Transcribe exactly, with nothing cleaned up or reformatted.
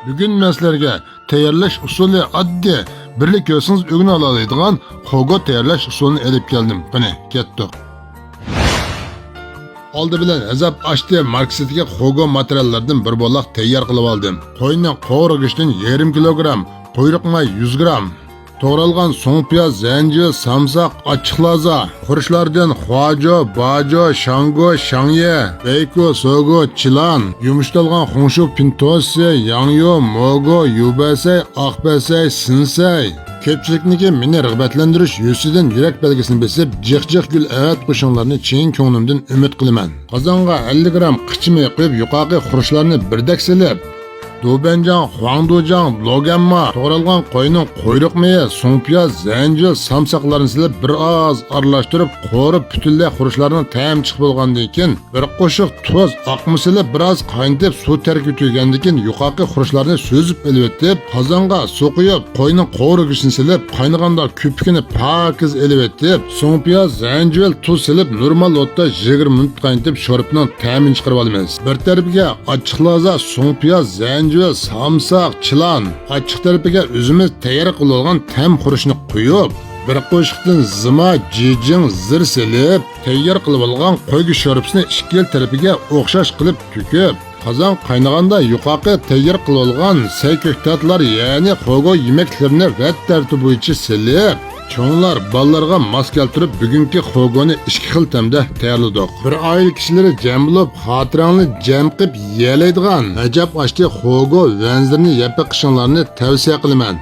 بۈگۈن مەن سىلەرگە تەييارلاش ئۇسۇلى ئاددىي، بىرلا كۆرسىڭىز ئۆگىنىۋالالايدىغان خوگو تەييارلاش ئۇسۇلىنى ئېلىپ كەلدىم. قېنى، كەتتۇق. ئالدى بىلەن ھېزاپ ئاشتى ماركىسىدىكى خوگو ماتېرىياللىرىدىن بىر بولاق تەييار قىلىۋالدىم. قوينىڭ قوۋۇرغىشىدىن يېرىم كىلوگرام، قۇيرۇق ماي يۈز گرام، توغرالغان سوڭ پىياز، زەنجىۋىل، سامساق، ئاچچىق لازا، خۇرۇچلاردىن خۇاجو، باجو، شاڭگو، شاڭيې، بەيكو، سوگو، چىلان، يۇمشىتىلغان خۇڭشۇ پىنتوسى، ياڭيۇ، موگو، يۇبەسەي، ئاق بەسەي، سىنسەي. كۆپچىلىكنىڭكى مېنى رىغبەتلەندۈرۈش يۈزىسىدىن يۈرەك بەلگىسىنى بېسىپ، جىق جىق گۈل ئەۋەتقۇشۇڭلارنى چىن كۆڭلۈمدىن ئۈمىد قىلىمەن. قازانغا ئەللىك گرام قىچا مېيى قۇيۇپ، يۇقارقى خۇرۇچلارنى بىردەك سېلىپ، دۇبەنجاڭ، خۇاڭدۇجاڭ، لوگەنما، توغرالغان قوينىڭ قۇيرۇق مېيى، سوڭ پىياز، زەنجىۋىل، سامساقلارنى سېلىپ، بىر ئاز ئارىلاشتۇرۇپ، قورۇپ، پۈتۈنلەي خۇرۇچلارنىڭ تەمى چىقىپ بولغاندىن كېيىن، بىر قوشۇق تۇز، ئاقمۇ سېلىپ، بىر ئاز قاينىتىپ، سۇ تەركىبى تۈگىگەندىن كېيىن، يۇقارقى خۇرۇچلارنى سۈزۈپ ئېلىۋېتىپ، قازانغا سۇ قۇيۇپ، قوينىڭ قوۋۇرغىشىنى سېلىپ، قاينىغاندا كۆپۈكىنى پاكىز ئېلىۋېتىپ، سوڭ پىياز، زەنجىۋىل، تۇز سېلىپ، نورمال ئوتتا يىگىرمە مىنۇت قاينىتىپ، شورپىنىڭ تەمىنى چىقىرىۋالىمىز. بىر تەرىپىگە ئاچچىق لازا، سوڭ پىياز، زەنجىۋىل، سامساق، چىلان، ئاچچىق تەرىپىگە ئۆزىمىز تەييار قىلىۋالغان تەم خۇرۇچنى قۇيۇپ، بىر قوشۇقتىن زىما، جىجىڭ، زىر سېلىپ، تەييار قىلىۋالغان قوي گۆش شورپىسىنى ئىككىلا تەرىپىگە ئوخشاش قىلىپ تۆكۈپ، قازان قاينىغاندا يۇقارقى تەييار قىلىۋالغان سەي كۆكتاتلار، يەنى خوگو يېمەكلىكلىرىنى رەت تەرتىپى بويىچە سېلىپ، چوڭلار بالىلارغا ماس كەلتۈرۈپ، بۈگۈنكى خوگونى ئىككى خىل تەمدە تەييارلىدۇق. بىر ئائىلە كىشىلىرى جەم بولۇپ، خاتىرەڭلارنى جەم قىلىپ يېيەلەيدىغان ئەجەب ئاشتى خوگو ۋەنزىرىنى يەپ بېقىشىڭلارنى تەۋسىيە قىلىمەن.